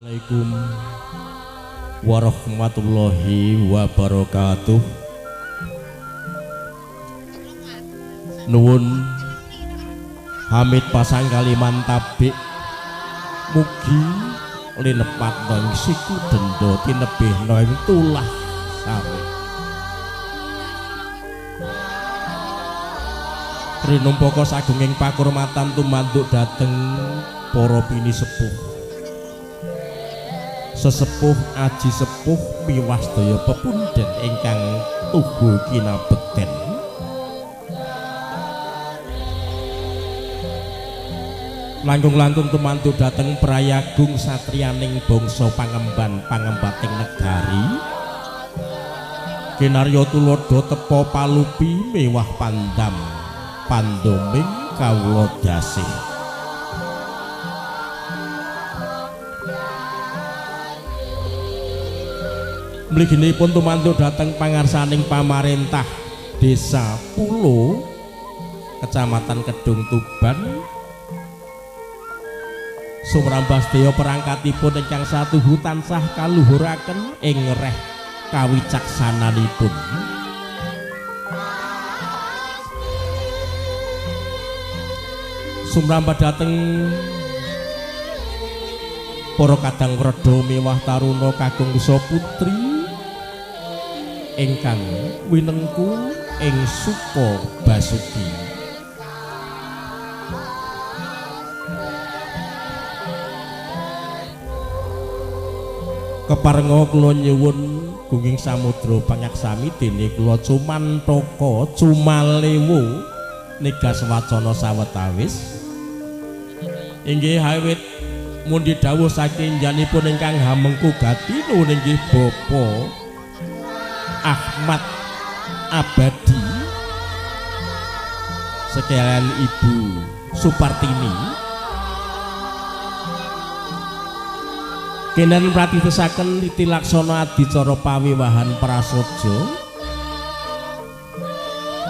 Assalamualaikum warahmatullahi wabarakatuh. Nuwun Hamid pasang kaliman tabik mugi linepat ing siku denda tinebihna ing tulah sare. Rinumpaka sagunging pakurmatan tumanduk dhateng para pinisepuh, sesepuh aji sepuh miwah sedaya pepundhen ingkang tuhu kinabekten. Langkung-langkung tumanduk dhateng prayagung satriyaning bangsa pangemban pangembating negari. Kinarya tuladha tepa palupi mewah pandam pandoming kawula dasih. Mliginipun tumanduk dhateng pangarsaning pamarentah Desa Pulo, Kecamatan Kedung Tuban. Sumrambah sedaya perangkatipun ingkang satuhu tansah kaluhuraken ing reh kawicaksananipun. Sumrambah dhateng para kadang wredha mewah taruna kakung putri ingkang winengku ing Suko Basuki. Keparenga kula nyuwun gunging samudra pangaksami dene kula cumantaka cumalewu negas wacana sawetawis inggih awit mundi dawuh saking janipun ingkang hamengku gati nuwun inggih Bapak Ahmad Abadi sekalian Ibu Supartini. Kenen pratitesaken titilaksana adicara pawiwahan prasaja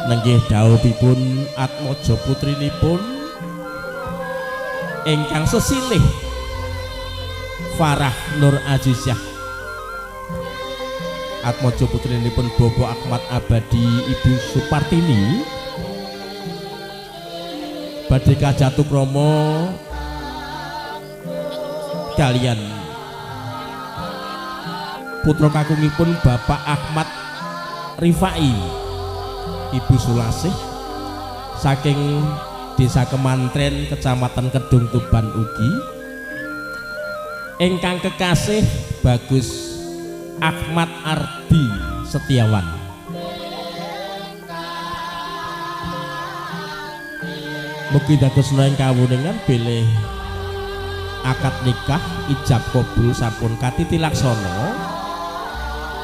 nenggih dhawuhipun atmaja putrinipun ingkang sesilih Farah Nur Azizah. Atmaja putrinipun Bapak Ahmad Abadi Ibu Supartini badhe kajatukrama kalian putra kakungipun Bapak Ahmad Rifai Ibu Sulasih saking Desa Kemantren Kecamatan Kedung Tuban ugi ingkang kekasih Bagus Ahmad Ardi Setiawan. Mugi dadosna ing kawuningan bilih akad nikah ijab kabul sampun katiti laksana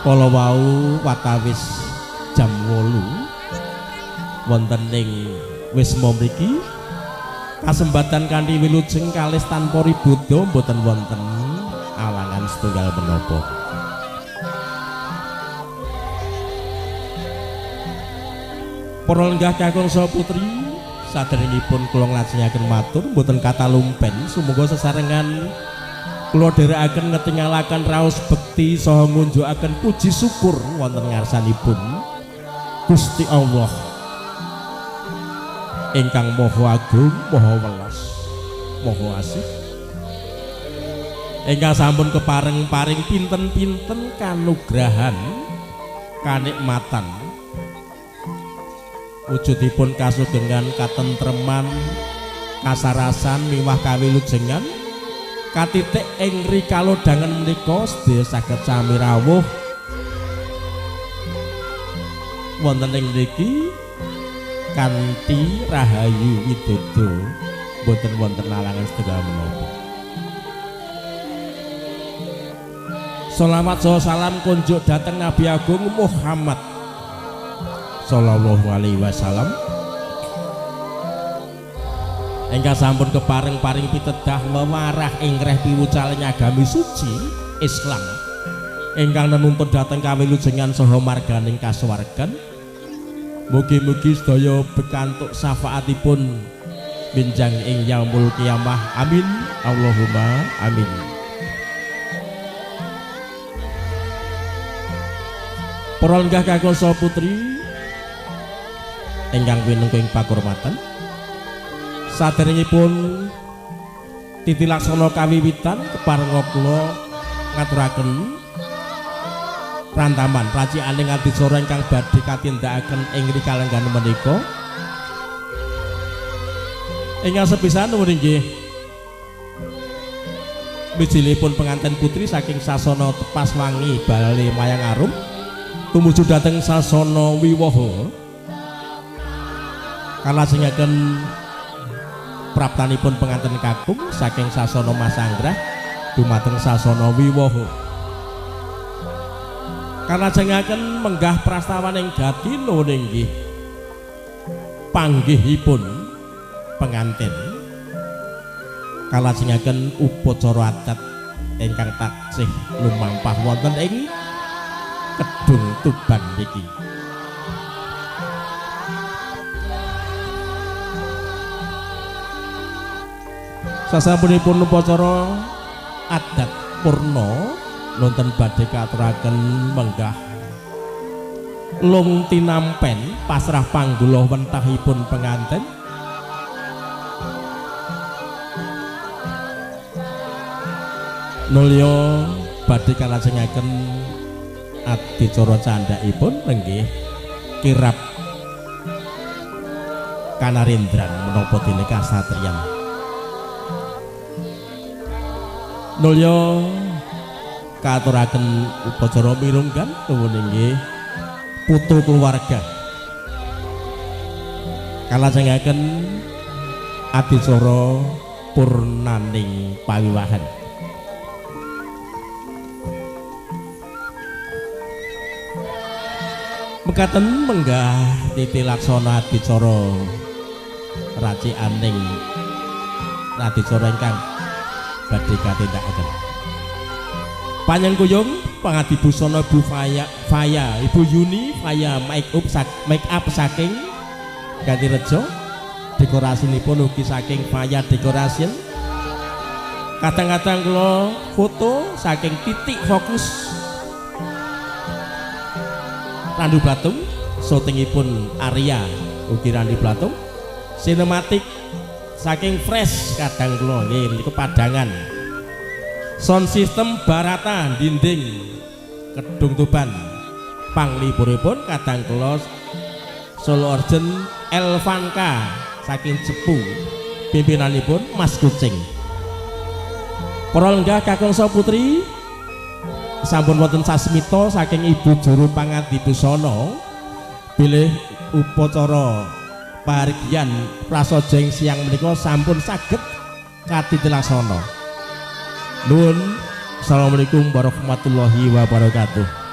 kala wau watawis jam 8 wonten ing wisma mriki kasembatan kanthi wilujeng kalis tanpa ribudha mboten wonten alangan setunggal menapa. Para lenggah kakung saha putri saderengipun kula nglajengaken matur mboten katalumpen sumangga sesarengan kula dherekaken ngetingalaken raos bekti saha ngunjukaken puji syukur wonten ngarsanipun Gusti Allah ingkang Maha Agung, Maha Welas, Maha Asih ingkang sampun kepareng paring pinten-pinten kanugrahan kanikmatan wujudipun kasugengan katentreman kasarasan miwah kawilujengan katitik ing rikalodhangan menika sedaya saged sami rawuh wonten ing mriki kanthi rahayu widodo boten wonten lalangan setunggal menapa. Sholawat saha salam kunjuk dhateng Nabi Agung Muhammad sallallahu alaihi wasallam ingkang sampun kepareng paring pitedah wewarah ing reh piwucaling agami suci Islam ingkang nenuntun dhateng kawilujengan saha marganing kasuwargan. Mugi-mugi sedaya bekantuk syafaatipun benjang ing yaumul qiyamah. Amin Allahumma amin. Para lenggah kakung saha putri ingkang pinungku ing pakurmatan, saderengipun titi laksana kawiwitan keparenga kula ngaturaken rantaman racikaning adicara ingkang badhe katindakaken ing rikalenggan menika. Ingkang sepisan nuwun inggih mijilipun pengantin putri saking sasana Tepas Wangi Bale Mayangarum tumuju dhateng sasana Wiwaha kalajengaken praptanipun pengantin kakung saking sasana Masanggrah dumateng sasana Wiwaha. Kalajengaken menggah prastawaning gati nuwun inggih panggihipun pengantin kalajengaken upacara adat ingkang taksih lumampah wonten ing Kedung Tuban niki. Sasampunipun upacara adat purna nonton badhe katuraken menggah lung tinampen pasrah panggula wentahipun pengantin. Nulya badhe kalajengaken adicara candhakipun nenggih kirab kanarendran menapa dene kasatriyan. Nulya katuraken upacara mirunggan nuwun inggih putu keluarga kalajengaken adicara purnaning pawiwahan. Mekaten menggah titi laksana adicara racikaning adicara ingkang badhe katindakaken. Panyengkuyung pangadibusana Ibu Faya, Ibu Yuni Faya make up saking Gantirejo, dekorasinipun ugi saking Faya Decoration. Kadang-kadang kula foto saking titik fokus Randu Blatung, syutingipun Arya ugi Randu Blatung, sinematik saking Fresh kadang kula nggih niku padangan. Sound system Barata dinding Kedung Tuban, panglipuripun kadang kula Solo Orgen Elvanka saking Cepu, pimpinanipun Mas Kucing. Para lenggah kakung saha putri sampun wonten sasmita saking Ibu Juru Pangadibusana bilih upacara pahargyan prasaja ing siang menika sampun saged katitilaksana. Nuwun. Assalamualaikum warahmatullahi wabarakatuh.